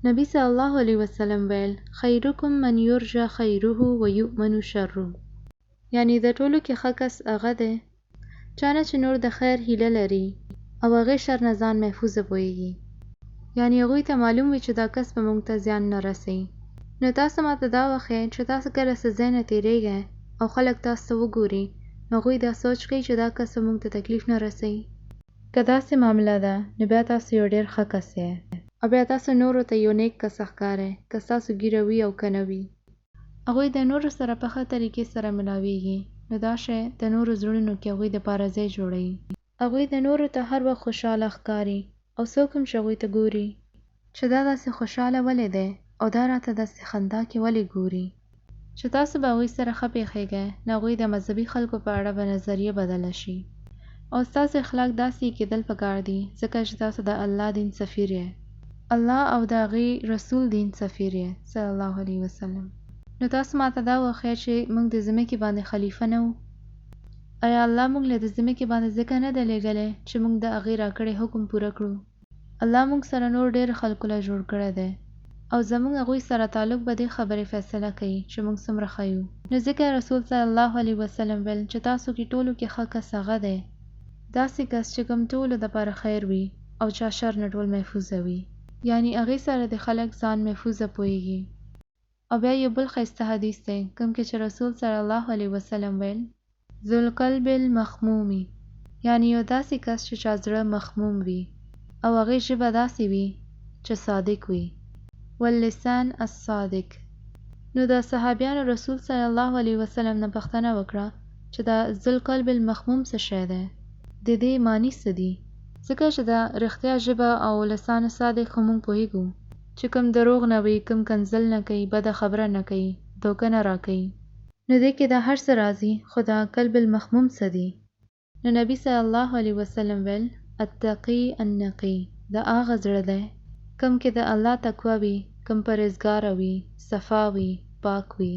نبی صلی الله علیه وسلم ویل، خیرکم من یرجی خیره و یؤمن شره، یعنی د ټولو کې ښه کس هغه دی چا نه چې نور د خیر هیله لري او هغې شر نه ځان محفوظه پوهیږي، یعنی هغوی ته معلوم وي چې دا کس به مونږ ته زیان نه رسوي. نو تاسو ماته دا وښیئ چې تاسو کله څه ځای نه تیریږئ او خلک تاسو ته وګوري نو هغوی دا سوچ کوي چې دا کس به مونږ ته تکلیف نه رسوي؟ که داسې معامله ده نو بیا تاسو یو ډیر ښه کس یئ. او بیا تاسو نورو ته یو نیک کس ښکارئ که ستاسو ږیره وي او که نه وي. هغوی د نورو سره په ښه طریقې سره ملاویږي نو دا شی د نورو زړونو کې هغوی دپاره ځای جوړوي. هغوی د نورو ته هر وخت خوشحاله ښکاري او څوک هم چې هغوی ته ګوري. چې دا داسې خوشحاله ولې دی او دا راته داسې خندا کې ولې ګوري. چې تاسو به هغوی سره ښه پېښېږی نو هغوی د مذهبي خلکو په اړه به نظریه بدله شي او ستاسو اخلاق داسې کېدل پکار دي ځکه چې تاسو د الله دین سفیر یئ الله او د هغې رسول دین سفیر یئ صلی الله علیه وسلم. نو تاسو ماته دا وښیه چې موږ د ځمکې باندې خلیفه نه وو؟ ایا الله موږ له د ځمکې باندې ځکه نه دی لېږلی چې موږ د هغې راکړی حکم پوره کړو؟ الله موږ سره نور ډېر خلکو له جوړ کړی دی او زموږ هغوی سره تعلق به دې خبرې فیصله کوي چې موږ څومره ښه یو. نو ځکه رسول صلی الله علیه وسلم ویل چې تاسو کې ټولو کې ښه کس هغه دی داسې کس چې کوم ټولو دپاره خیر وي او چا شر نه ټول محفوظه وي یعنی هغې سره دې خلک ځان محفوظه پوهیږي. او بیا یو بل ښایسته حدیث دی کوم کې چې رسول صلی الله علیه وسلم ویل. ذو القلب المخموم یعنی یو داسې کس چې چا زړه مخموم وي او هغې ژبه داسې وي چې صادق وي واللسان الصادق. نو د صحابیانو رسول صلی الله علیه وسلم نه پښتنه وکړه چې دا ذو القلب المخموم څه شی دی؟ ددې معنی څه دي؟ ځکه چې دا رښتیا ژبه او لسان صادق خو مونږ پوهیږو چې کوم دروغ نه وي، کوم کنځل نه کوي، بده خبره نه کوي، دوکه نه راکوي. نو دې کې دا هر څه راځي خو دا قلب المخموم څه دي؟ نو نبي صلی الله علیه وسلم ویل، التقی النقی، دا هغه زړه دی کوم کې د الله تقوی وي، کوم پرهیزګاره وي، صفا وي، پاک وي،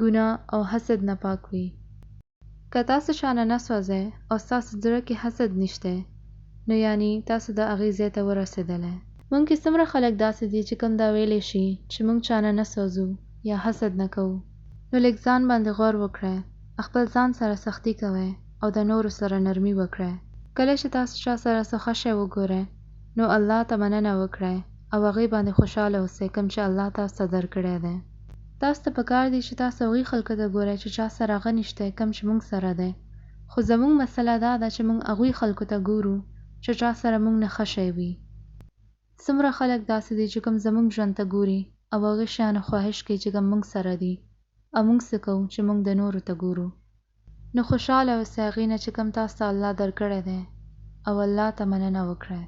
ګناه او حسد نه پاک وي. که تاسو چا نه نه سوځی او ستاسو زړه کې حسد نشته نو یعنی تاسو د هغې ځای ته ورسیدلی. مونږ کې څومره خلک داسې دي چې کوم دا ویلی شي چې مونږ چا نه نه سوځو یا حسد نه کوو. نو لږ ځان باندې غور وکړی خپل ځان سره سختي کوی او د نورو سره نرمي وکړی. کله چې تاسو چا سره څه ښه شی وګوری نو الله ته مننه وکړی او هغې باندې خوشحاله اوسئ کوم چې الله تاسو ته درکړی دی. تاسو ته پکار دي چې تاسو هغوی خلکو ته ګورئ چې چا سره هغه نشته کوم چې مونږ سره دی خو زمونږ مسله دا ده چې مونږ هغوی خلکو ته ګورو چې چا سره مونږ نه ښه شی وي. څومره خلک داسې دي چې کوم زمونږ ژوند ته ګوري او هغه شیانو خواهش کوي چې کوم مونږ سره دي او مونږ څه کوو چې مونږ د نورو ته ګورو. نو خوشحاله اوسئ هغې نه چې کوم تاسو ته الله درکړی دی او الله ته مننه وکړئ.